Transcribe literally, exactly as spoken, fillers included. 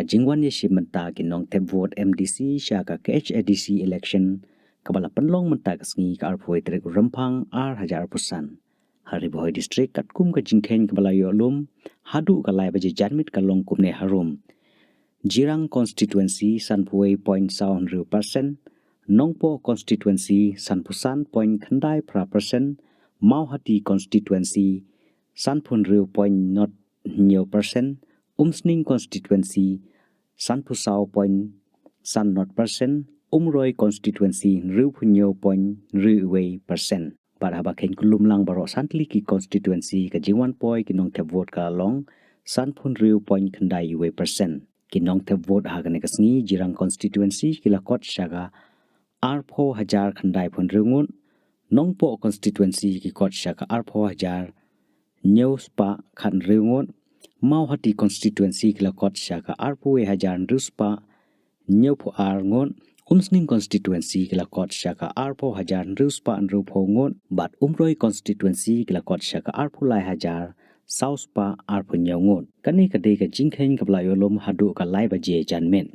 Jingwan ïashim bynta ki nongthep vote M D C sha ka K H A D C election kaba la pynlong mynta ka sngi ka arphew tarik Rymphang ar hajar arphew san. Ha Ri Bhoi District katkum ka jingkheiñ kaba la ïoh lum haduh ka lai baje janmiet ka long kumne harum. Jirang constituency sanphew wei point saw hynriew percent, Nongpoh constituency sanphew san point khyndai phra percent, Mawhati constituency sanphew hynriew point not hynñiew percent, Umsning constituency sanphew saw point san not percent, Umroi constituency hynriewphew hynñiew point hynriew wei percent. Bad haba kheiñ kyllum lang baroh san tylli ki constituency ka jingwan poi ki nongthep vote ka la long sanphew hynriew point khyndai wei percent. Ki nongthep vote ha kane ka sngi, Jirang constituency ki la kot sha ka arphew hajar khyndaiphew hynriew ngut, Nongpoh constituency ki kot sha ka arphew hajar hynñiew spah khathynriew ngut, Mawhati constituency ki la kot sha ka arphew wei hajar hynriew spah hynñiewphew ar ngut, Umsning constituency ki la kot sha ka arphew hajar hynriew spah hynriewphew ngut, bad Umroi constituency ki la kot sha ka arphew lai hajar saw spah arphew hynñiew ngut. Kane ka dei ka jingkheiñ kaba la ïoh lum haduh ka lai baje janmiet.